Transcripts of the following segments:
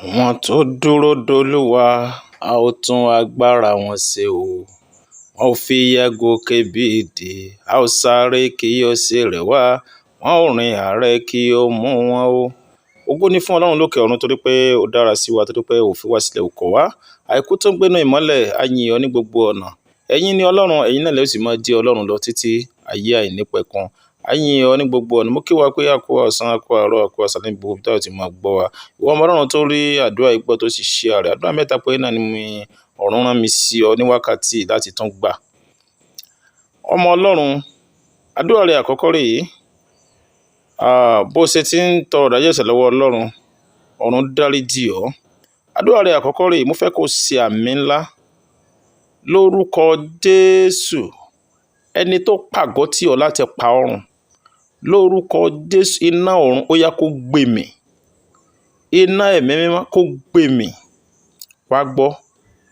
Àwọn tó dúró dolúwa, a ó tún agbára wọn ṣe o. Wọn ò fi ìyẹ́ gòkè bí idì, a ó sáré kí ó sì rẹ̀ wá, wọn ò rìn àárẹ̀ kí ó mú wọn o. Ògo ni fún Ọlọ́run lókè ọ̀run torí pé ó dára sí wa, torí pé ó fi wá sílẹ̀, ó kọ̀ wá. Àìkú tó ń gbénú ìmọ́lẹ̀, a yìn ọ́ ní gbogbo ọ̀nà. Ẹ̀yin ni Ọlọ́run, ẹ̀yin náà lẹ ó sì máa jẹ́ Ọlọ́run lọ títí ayé àìnípẹ̀kun. A yìn ọ́ ní gbogbo ọ̀nà. Mo kí wa pé a kú ọ̀sán, a kú àárọ̀, a kú àṣálẹ́ ní gbogbo ibi tí a ó ti máa gbọ́ wa. Ìwọ ọmọ Ọlọ́run tó rí àdúrà yìí gbọ́ tó sì share rẹ̀. Àdúrà mẹ́ta péré náà ni ọ̀run rán mi sí ọ ní wákàtí yìí láti tún gbà. Ọmọ Ọlọ́run, àdúrà rẹ àkọ́kọ́ rèé. Bó ṣe ti ń tọrọ ìdáríjì ẹ̀ṣẹ̀ lọ́wọ́ Ọlọ́run, ọ̀run dáríjì ọ́. Àdúrà rẹ àkọ́kọ́ rèé, mo fẹ́ kó ṣe àmín ńlá lórúkọ Jésù. Ẹni tó pàgọ́ tì ọ́ láti pa ọ́ run, lórúkọ Jésù, iná ọ̀run ó yá kó gbé mì. Iná ẹ̀mí mímọ́ kó gbé mì. Wá gbọ́,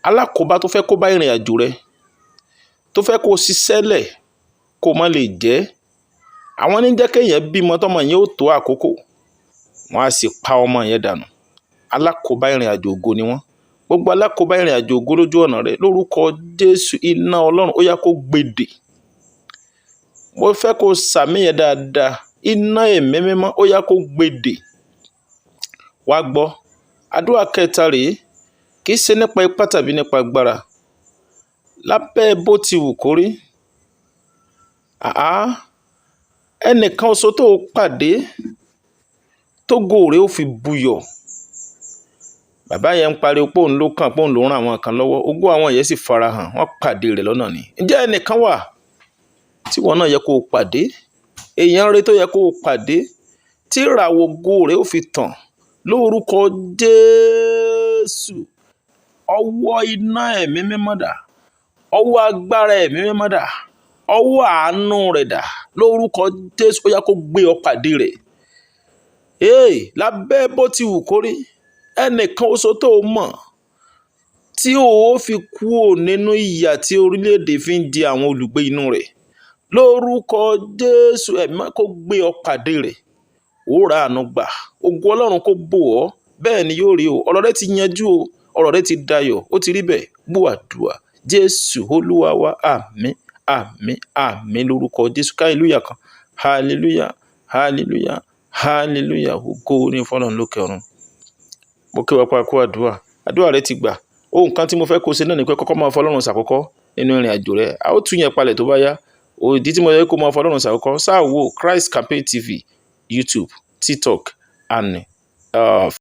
alákòóbá tó fẹ́ kó bá ìrìn àjò rẹ, tó fẹ́ kó ṣiṣẹ́ lẹ̀ kó má lè jẹ́. Àwọn ní jẹ́ kéèyàn bímọ tọ́mọ yẹn ó tó àkókò, wọ́n á sì pa ọmọ yẹn dànù. Alákòóbá ìrìn àjò ògo ni wọ́n. Gbogbo alákòóbá ìrìn àjò ògo lójú ọ̀nà rẹ, lórúkọ Jésù, iná Ọlọ́run ó yá kó gbèdè. Mo fẹ́ kó ṣàmín yẹn dáadáa. Iná ẹ̀mí mímọ́ ó yá kó gbèdè. Wá gbọ́, àdúrà kẹta rèé, kì í ṣe nípa ipá tàbí nípa agbára. Lábẹ́ bó ti wù kó rí, àá, ẹnìkan ṣoṣo tó pàdé tógo rẹ̀ ó fi buyọ̀. Bàbá yẹn ń pariwo pé òun ló kàn, pé òun ló ń ran àwọn kan lọ́wọ́. Ògo àwọn yẹn sì farahàn, wọ́n pàdé rẹ̀ lọ́nà ni. Ǹjẹ́ ẹnìkan wà tí ìwọ náà yẹ kó o pàdé? Èèyàn rere tó yẹ kó o pàdé tí ìràwọ̀ ògo rẹ̀ ó fi tàn lórúkọ Jésù. Ọwọ́ iná ẹ̀mí mímọ́ dà, ọwọ́ agbára ẹ̀mí mímọ́ dà, ọwọ́ àánú rẹ̀ dà lórúkọ Jésù, ó yá kó gbé ọ pàdé rẹ̀. Hey, lábẹ́ bó ti wù kó rí, ẹnìkan ṣoṣo tó mọ̀ tí o ó fi kúrò nínú ìyà tí orílẹ̀-èdè fi ń di àwọn olùgbé inú rẹ̀. Lórúkọ Jésù, ẹ̀mí mímọ́ kó gbé ọ pàdé rẹ̀. Ó ra àánú gbà. Ògo Ọlọ́run kó bò ọ́. Bẹ́ẹ̀ ni yóò rí o. Ọ̀rọ̀ rẹ ti yanjú o. Ọ̀rọ̀ rẹ ti dayọ̀. Ó ti rí bẹ́ẹ̀. Gbọ́ àdúrà. Jésù Olúwa wa. Àmín, àmín, àmín lórúkọ Jésù. Hallelujah kan. Hallelujah, hallelujah, hallelujah. Ògo ni fún Ọlọ́run lókè ọ̀run. Mo kí wa pé a kú àdúrà. Àdúrà rẹ ti gbà. Ohun kan tí mo fẹ́ kó ṣe náà ni pé kọ́kọ́ máa fọlọ́run ṣàkọ́kọ́ nínú ìrìn àjò rẹ. A ó tún yẹn palẹ̀ tó bá yá. Ìdí tí mo fẹ́ kó máa fọlọ́run ṣàkọ́kọ́, sáà wo Christ Campaign TV, YouTube, TikTok and